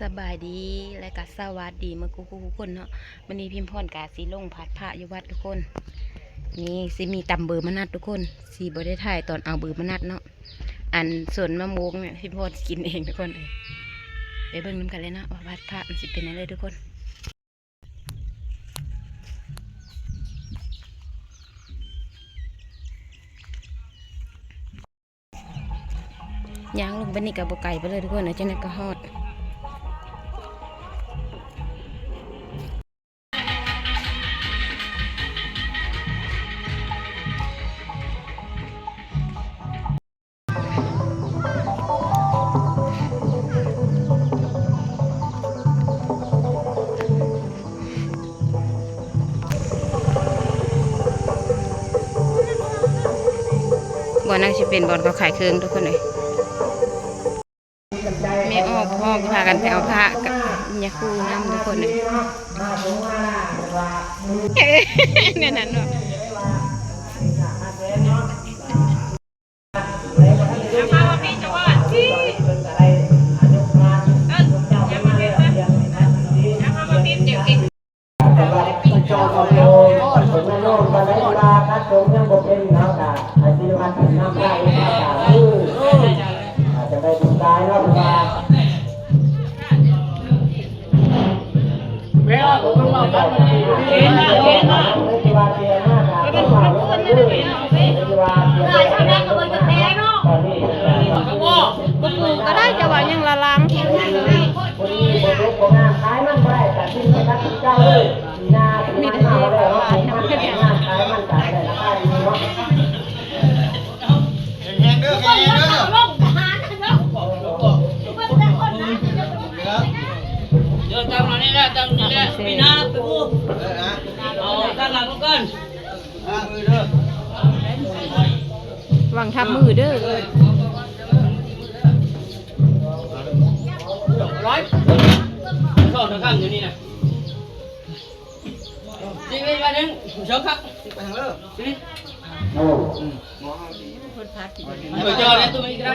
ສະບາຍດີ ແລະກະສະຫວັດດີໝົດຄູ່ໆຄົນເນາະ. ມື້ນີ້ພິມພອນກະຊິລົງພັດພະຢູ່ວັດທຸກຄົນ. ນີ້ຊິມີຕຳເບີມະນັດທຸກຄົນ, ຊິບໍ່ໄດ້ຖ່າຍຕອນເອົາເບີມະນັດເນາະ. ອັນ ສວນມະມ່ວງນີ້ພິມພອນກິນເອງທຸກຄົນເອີຍ. ໄປເບິ່ງນຳກັນເລີຍເນາະ ວ່າພັດພະມັນຊິເປັນແນວໃດທຸກຄົນ. ຍ່າງລົງໄປນີ້ກະບໍ່ໄກປານໃດທຸກຄົນເອີຍ, ຈັ່ງໃດກະຮອດ. ບ່ອນນັ້ນຊິເປັນບ່ອນເຂົາຂາຍເຄື່ອງທຸກຄົນເອີຍ. ແມ່ອອກ ອອກ ພາກັນໄປເອົາພະກັບຍາຄູນຳທຸກຄົນເອີຍ. ແນວນັ້ນເນາະ. ກະໄດ້ ແຕ່ວ່າຍັງລະລາງແຮງຢູ່. ມີແຕ່ເຫັດຫຼາຍນຳ. ແຂງແຮງເດີ ແຂງແຮງເດີ. ເດີ ຕັ້ງມານີ້ແຫຼະ ຕັ້ງນີ້ແຫຼະ. ປີໜ້າໄປພຸ້ນ. ເອີ ນະ ເອົາຕັ້ງຫຼັງກ່ອນ. ຫວັງທັບມືເດີ. ຮ້ອຍ ສອງທາງຂ້າງຢູ່ນີ້ນະ. ຊິເປັນຫຍັງ ສອງຄັກ ໄປທາງເລີ. ໂອ້ ເພິ່ນພາກິນ ເອີ ຈອດໃນຕູ້ນີ້ກະໄດ້.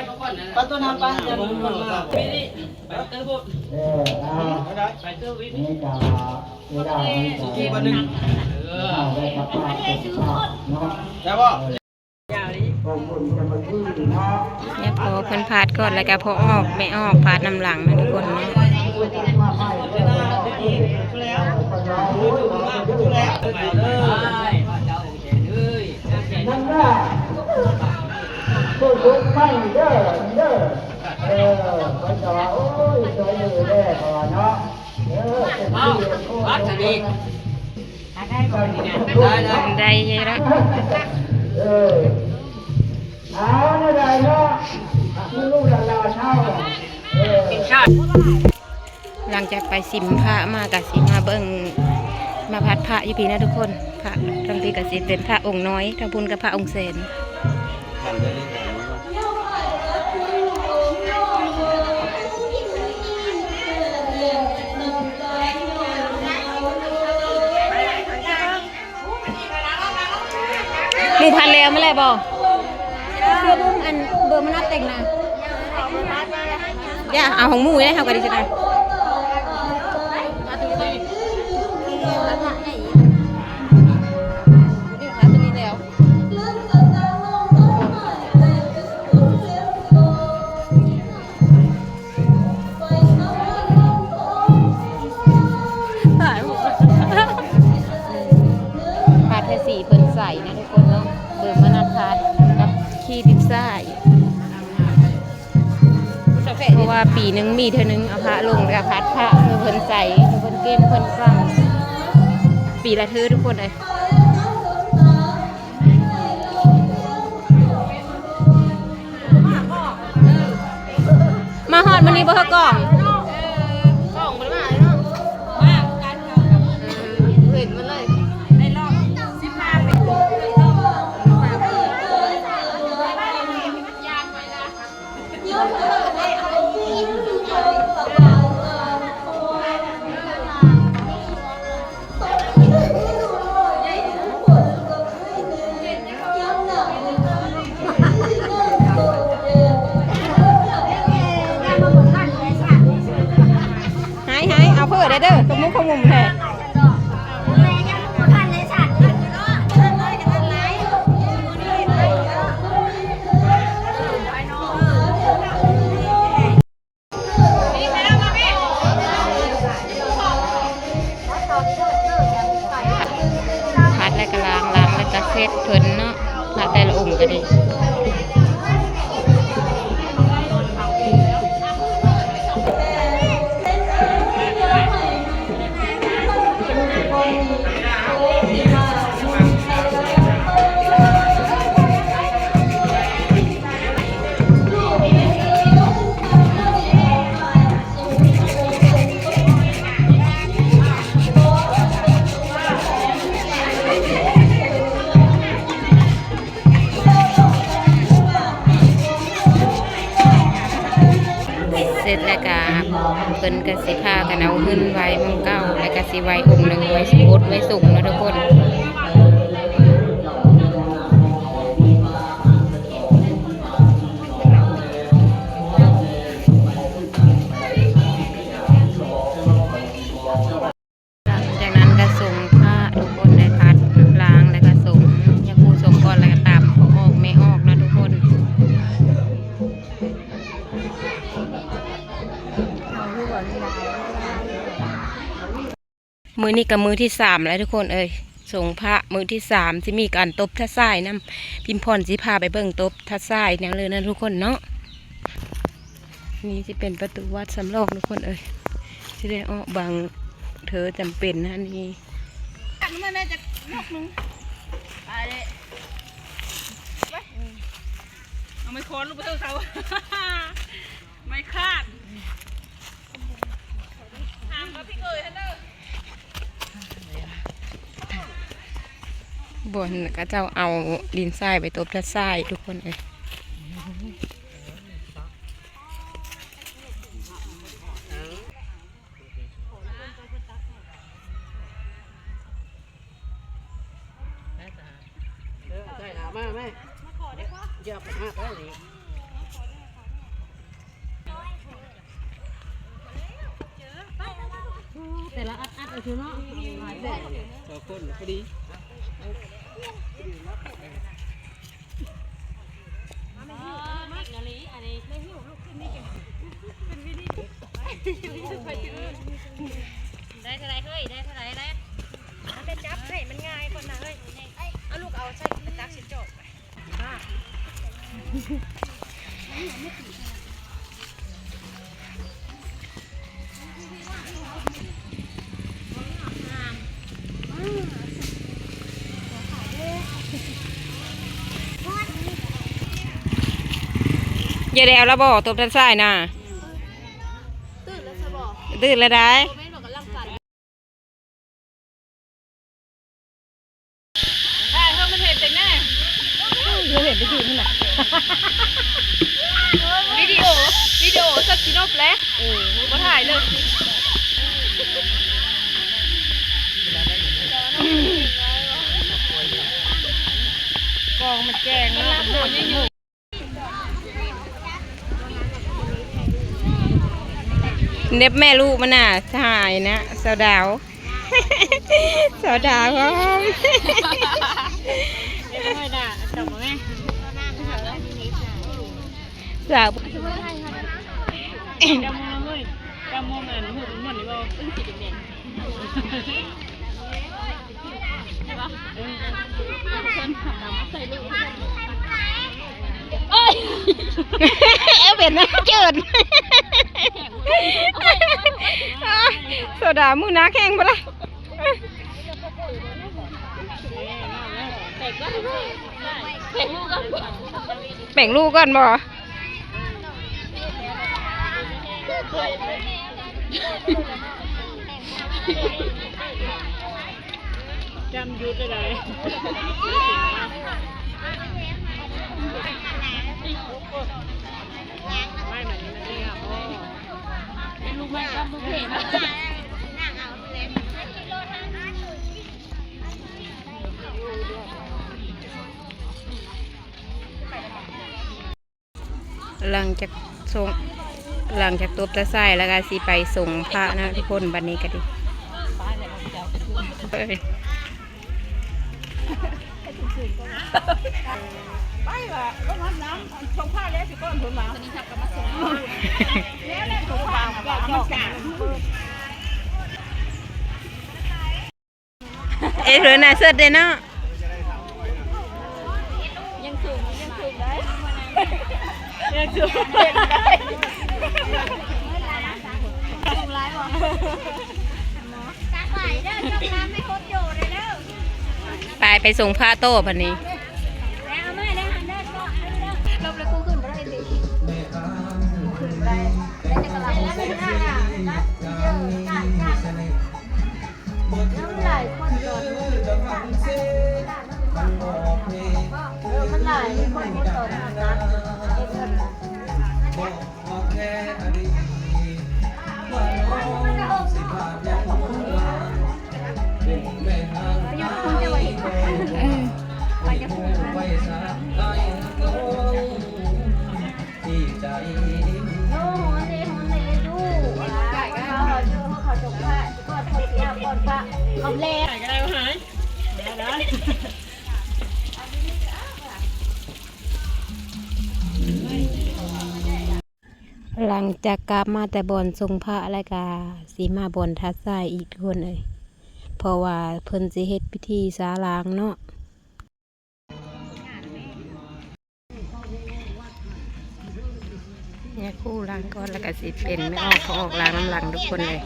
ປະຕູນ້ຳປະ ຢ່າລົງມາ. ໄປເຕີໂພດ. ເອີ ເອົາ ໄປເຕີວິດນີ້. ນີ້ກະເວລາ ຊິກິນບາດໜຶ່ງ. ເອີ ໄດ້ກັບປາກເນາະ. ໄດ້ບໍ່? ແມ່ພໍ່ເພິ່ນພາດກ່ອນ ແລ້ວກະພໍ່ອອກ ແມ່ອອກພາດນຳຫຼັງນະທຸກຄົນເນາະ. ເອີ ເຂົາເຈົ້າວ່າ ໂອ້ຍ ຊ່ວຍເດີ ເຂົາວ່າເນາະ. ເອີ ເອົາ ບັດນີ້ ໄດ້ ໄດ້ ໄດ້ຢູ່ແລ້ວ. ເອີ ເອົາ ແນວໃດເນາະ ລູກຫຼານເຮົາ. ເອີ ຫຼັງຈາກໄປສິມພະມາ ກະຊິມາເບິ່ງ ມາພັດພະຢູ່ພີ້ນະທຸກຄົນ. ພະທາງພີ້ກະຊິເປັນພະອົງນ້ອຍ ທາງພຸ້ນກະພະອົງແສນ. ໝູ່ພັນແລ້ວ ມາແລ້ວບໍ່? ເຊື່ອບຸ້ມ ອັນ ເບີມະນັດເຕັງນະ. ຢ່າເອົາຂອງໝູ່ໄດ້ ເຮົາກະໄດ້ຊິໄດ້. ພາດທາສີເພິ່ນໃສ່ນະທຸກຄົນເນາະ. ເບິ່ງມານັດພາດກັບຂີ້ດິນຊາຍ. ເພາະວ່າປີໜຶ່ງມີເທື່ອໜຶ່ງ ເອົາພະລົງ ແລ້ວກະພັດພະໃຫ້ເພິ່ນໃສ່ ໃຫ້ເພິ່ນເກັບ ເພິ່ນຝັງ ປີລະເທື່ອທຸກຄົນເອີຍ. ມາຮອດມື້ນີ້ບໍ່ເຮີ້ກອງ? ກອງບໍ່ໄດ້ມາເນາະ. ມາຄືກັນ ເຫັນໝົດເລີຍ ໃນຮອບສິບຫ້າປີ. ເ ເດີ ເດີ ຂະມຸກຂະມຸມແທ້. ຜັດແລ້ວກໍລ້າງ, ລ້າງແລ້ວກໍເຊັດເພິ່ນເນາະ, ພະແຕ່ລະອົງກໍດີ. ເສັດແລ້ວກະເພິ່ນກະຊິພາກັນເອົາເງິນໄວ້ໝ່ອງເກົ່າ ແລ້ວກະຊິໄວ້ອົງໜຶ່ງ ໄວ້ສົມບົດໄວ້ສົງເນາະທຸກຄົນ. ຫຼັງຈາກນັ້ນກໍສົງພະ ທຸກຄົນໄດ້ພັດລ້າງ ແລ້ວກໍສົງ ຍາຄູສົງກ່ອນ ແລ້ວກໍຕາມພໍ່ອອກແມ່ອອກເນາະທຸກຄົນ. ມື້ນີ້ກໍມື້ທີສາມແລ້ວທຸກຄົນເອີຍ ສົງພະມື້ທີສາມ ຊິມີການຕົບທາດຊາຍນຳ ພິມພອນຊິພາໄປເບິ່ງຕົບທາດຊາຍແນວເລີນະທຸກຄົນເນາະ. ນີ້ຊິເປັນປະຕູວັດສຳລອງທຸກຄົນເອີຍ ຊິໄດ້ອອກບັງເທີຈຳເປັນຫັ້ນນີ້. ອັນນັ້ນແມ່ຈະນອກໜຶ່ງ ຕາຍເດ້ ເອົາໄມ້ຄ້ອນລົງໄປເທິງເສົາ ໄມ້ຄ້ານ ຫ້າມກັບພີ່ເຂີຍຫັ້ນເດີ ບ່ອນເຂົາເຈົ້າເອົາດິນຊາຍໄປຕົບທາດຊາຍທຸກຄົນເອີຍ. ເອີ ໃສ່ເອົາມາແມ່ ຢ່າໄປຫາໄປນີ້ ແຕ່ລະອັດໆ ເອົາເນາະ ຫຼາຍແບບ ສອງຄົນພໍດີ. ໄດ້ເທົ່າໃດເຮີ້ຍ ໄດ້ເທົ່າໃດແລ້ວ ເອົາແມ່ຈັບໃຫ້ມັນງ່າຍກ່ອນນະເຮີ້ຍ ເອົາລູກເອົາໃສ່ ໄປຕັກໃສ່ຈອກໄປ. ເຢັນແລ້ວລະບໍ່ ຕົບທາດຊາຍນະ? ຕື່ນແລ້ວຊະບໍ່? ຕື່ນແລ້ວໄດ໋. ຖ່າຍເພື່ອມັນເຫັນຈັ່ງແນ່ ເອີ ເຫັນໄດ້ຢູ່ນີ້ແຫຼະ ວິດີໂອ ວິດີໂອສັກຊິນົບແຫຼະ ເອີ ບໍ່ຖ່າຍເລີຍ ກ້ອງມັນແຈ້ງເນາະ. ເນັບແມ່ລູກມາໜ້າຖ່າຍນະ ສາວດາວ ສາວດາວພ້ອມ ສາວ ໂອ້ຍ ເປັນນະ ເຈີນ ໂຊດາ ມືໜາແຂງບໍ່ລະ ແປງລູກກ່ອນບໍ່? ຈຳຢຸດໄດ້. ເປັນລູກໃໝ່ກັບລູກເຂຍ. ຫຼັງຈາກສົ່ງ ຫຼັງຈາກຕົບຕາຊ້າຍແລ້ວກໍຊິໄປສົງພະນະທຸກຄົນ. ບັດນີ້ກໍດີ ເອີຍ ໄປວ່າລົງຮອດນ້ຳສົງພະແລ້ວຊິກ່ອນເພິ່ນວ່າ ແລ້ວແຫຼະສົງພະວ່າມັນຈາກ ເອີຍ ເພິ່ນໜ້າເຊີດເດ້ເນາະ ຍັງສູງ ຍັງສູງໄດ້ ຍັງສູງໄດ້ ສູງຫຼາຍບໍ່? ຕັກຫຼາຍເດີ ຈົມນ້ຳໃຫ້ຫົດໂຈເດີ. ໄປ ໄປສົງພະໂຕບັດນີ້ ແລ້ວເອົາມາເດີ ເດີ ລົງແລ້ວກູຂຶ້ນບໍ່ໄດ້ຕິ ກູຂຶ້ນບໍ່ໄດ້ ໄດ້ແຕ່ກຳລັງ ມັນຫຼາຍຄົນຕອນ ເອີ ມັນຫຼາຍຄົນຕອນນັ້ນນະ ເຮັດເງິນນະ. ຫຼັງຈາກກັບມາແຕ່ບ່ອນສົງພະແລ້ວກະຊິມາບ່ອນທາດຊາຍອີກ ທຸກຄົນເອີຍ ເພາະວ່າເພິ່ນຊິເຮັດພິທີສາລ້າງເນາະ. ແມ່ຄູລ້າງກ່ອນ ແລ້ວກະຊິເປັນແມ່ອອກ ພໍ່ອອກລ້າງນຳຫຼັງ ທຸກຄົນເອີຍ.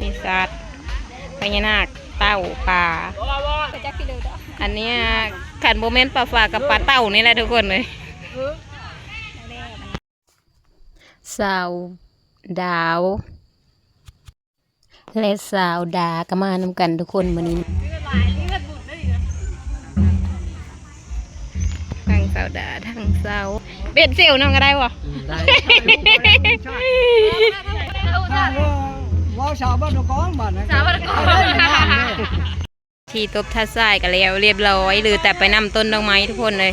ມີສັດ ພະຍານາກ ເຕົ່າ ປາ ໄປຈັກກິໂລດອກ ອັນເນີ້ຍ ຄັນບໍ່ແມ່ນປາຟາກກັບປາເຕົ່ານີ້ແຫຼະທຸກຄົນເອີຍ. ສາວດາວ ແລະ ສາວດາກໍມານຳກັນທຸກຄົນມື້ນີ້ ທັງສາວດາ ທັງສາວ ເປັນເຊວນຳກໍໄດ້ບໍ່? ອືມ ໄດ້ ເວົ້າສາວບ້ານນະຄອນ ບ້ານນະຄອນ ສາວບ້ານນະຄອນ ທີ່ຕົບທາດຊາຍກໍແລ້ວລຽບລ້ອຍ ຫຼືແຕ່ໄປນຳຕົ້ນດອກໄມ້ທຸກຄົນເອີຍ.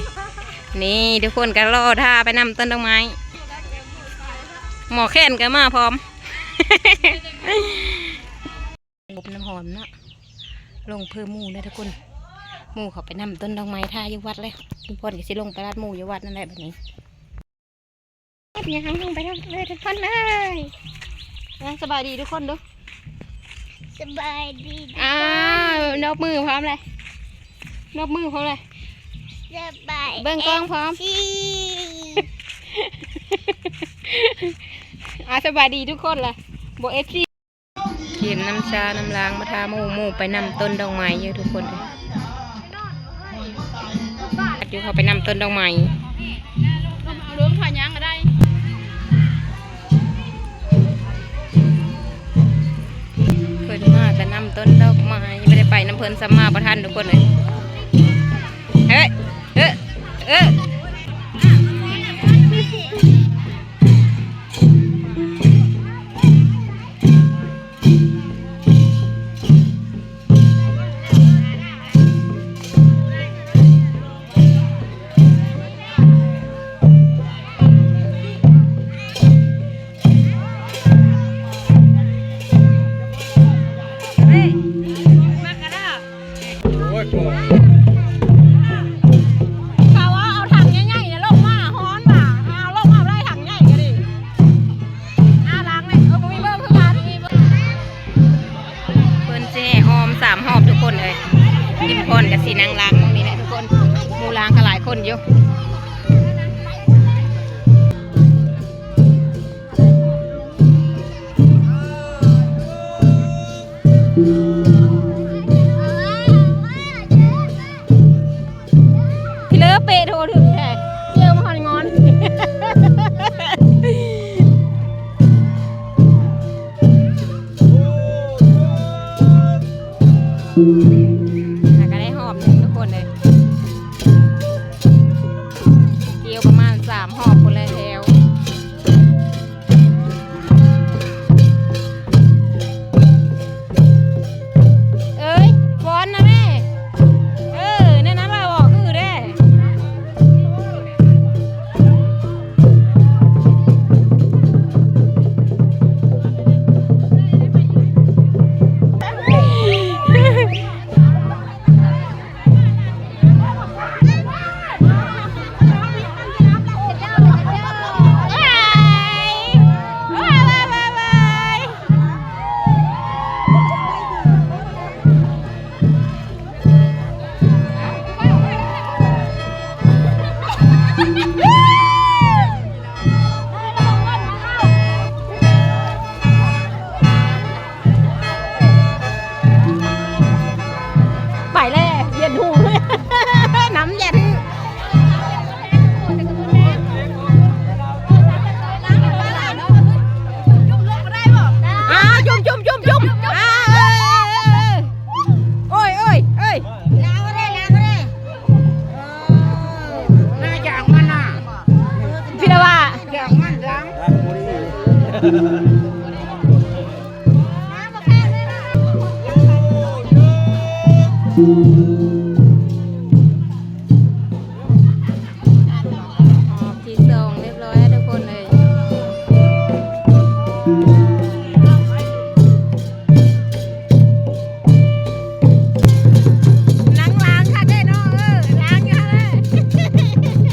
ນີ້ທຸກຄົນກໍລໍຖ້າໄປນຳຕົ້ນດອກໄມ້ ໝໍແຄ້ນກໍມາພ້ອມ ອົບນ້ຳຫອມເນາະ ລົງເພີ່ມໝູ່ເດີທຸກຄົນ. ໝູ່ເຂົາໄປນຳຕົ້ນດອກໄມ້ຖ້າຢູ່ວັດແລ້ວ ທຸກຄົນກໍຊິລົງໄປລາດໝູ່ຢູ່ວັດນັ້ນແຫຼະບັດນີ້. ເຮັດຫຍັງ ລົງໄປເລີຍທຸກຄົນເອີຍ. ອ່າ ສະບາຍດີທຸກຄົນດູ ສະບາຍດີ ອ້າວ ນົບມືພ້ອມເລີຍ ນົບມືພ້ອມເລີຍ ສະບາຍ ເບິ່ງກ້ອງພ້ອມ ເອັຟຊີ ອ່າ ສະບາຍດີທຸກຄົນລະ ບໍ່ ເອັຟຊີ. ກິນນ້ຳຊານ້ຳລ້າງມາຖ້າໝູ່ ໝູ່ໄປນຳຕົ້ນດອກໄມ້ຢູ່ທຸກຄົນເອີຍ. ຢູ່ເຂົາໄປນຳຕົ້ນດອກໄມ້ ເອົາລົງຖ້າຍ່າງກໍໄດ້ ເພິ່ນມາແຕ່ນຳຕົ້ນດອກໄມ້ ບໍ່ໄດ້ໄປນຳເພິ່ນ ຊ້ຳມາບໍ່ທັນທຸກຄົນເອີຍ. ເອີ ເອີ ເອີ. ໂອ້ຍ ເຂົາວ່າເອົາຖັງໃຫຍ່ໆ ລົງມາ ຮ້ອນວ່າ ເອົາລົງມາໄດ້ຖັງໃຫຍ່ກໍດີ ອາ ລ້າງແລ້ວ ເອີ ບໍ່ມີເບິ່ງຄືກັນ ເພິ່ນຊິແຫ່ອ້ອມສາມຮອບທຸກຄົນເອີຍ. ອີ່ມພອນກໍຊິນັ່ງລ້າງໝ່ອງນີ້ແຫຼະທຸກຄົນ ໝູ່ລ້າງກໍຫຼາຍຄົນຢູ່. ພີ່ເລີເປະໂທຖືກແທ້ ເຈີມາຮອດງອນ. ອບໜຶ່ງທຸກຄົນເອີຍ ກ່ຽວປະມານສາມຮອບພຸ້ນແຫຼະແຖວ. ເອີຍ ຟ້ອນນະແມ່ ເອີ ແນວນັ້ນວ່າບໍ່ຄືເດ້. ໄປແລ້ວ ຢຽດຫູ ນຳຢາດຫື ອ້າວ ຈຸ້ມ ຈຸ້ມ ຈຸ້ມ ຈຸ້ມ ອ້າວ ເອີຍ ເອີຍ ເອີຍ ເອີຍ ເອີຍ ເອີຍ ເອີຍ ໜ້າຢາງມັນນະ ພິລະວະ ຢາງມັນຈັງ. ຮອບທີສອງຮຽບຮ້ອຍແລ້ວທຸກຄົນເອີຍ ນັ່ງລ້າງຄັກເດ້ເນາະ ເອີ ລ້າງຢູ່ຫັ້ນແຫຼະ.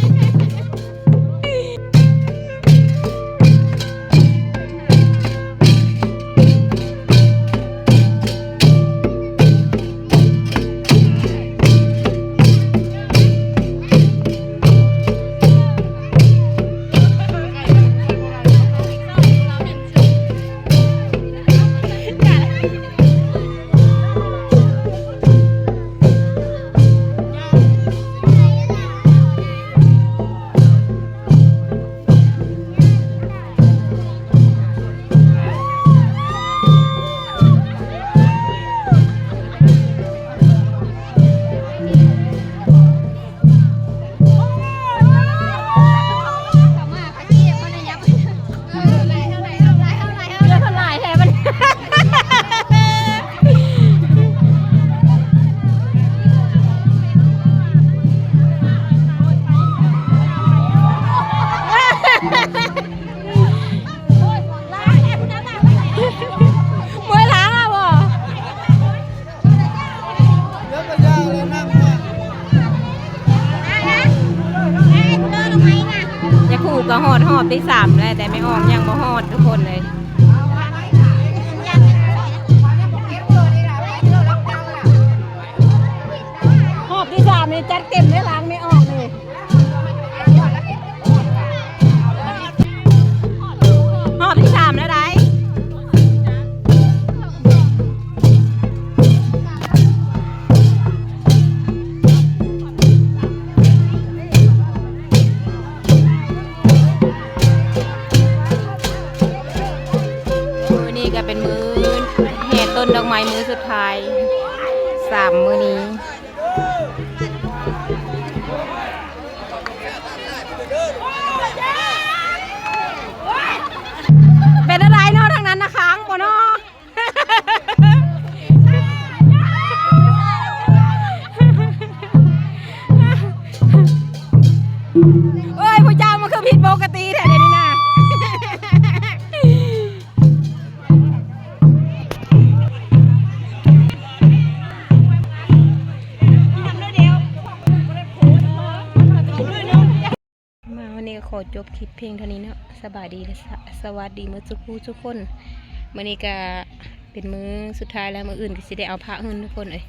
ເມື່ອຍລ້າງແລ້ວບໍ່? ຍາຄູກໍຮອດຮອບທີສາມແລ້ວ ແຕ່ແມ່ອອກຍັງບໍ່ຮອດທຸກຄົນເລີຍ. ຮອບທີສາມນີ້ຈັດເຕັມເດ້ ລ້າງແມ່ອອກນີ້. ຮອບທີສາມແລ້ວໃດ໋. ມື້ນີ້ກໍເປັນມື້ແຫ່ຕົ້ນດອກໄມ້ມື້ສຸດທ້າຍ ສາມມື້ນີ້. ເປັນຈັ່ງໃດເນາະ ທາງນັ້ນນະ ຄ້າງບໍ່ເນາະ? ໂອ້ຍ ຜູ້ເຈົ້າມັນຄືຜິດປົກກະຕິແທ້ດຽວນີ້ນະ. ມາວັນນີ້ກໍຂໍຈົບຄລິບພຽງເທົ່ານີ້ເນາະ. ສະບາຍດີ ແລະ ສະ ສະຫວັດດີໝົດສູ່ຜູ້ສູ່ຄົນ. ມື້ນີ້ກໍເປັນມື້ສຸດທ້າຍແລ້ວ ມື້ອື່ນກໍຊິໄດ້ເອົາພະຂຶ້ນທຸກຄົນເອີຍ.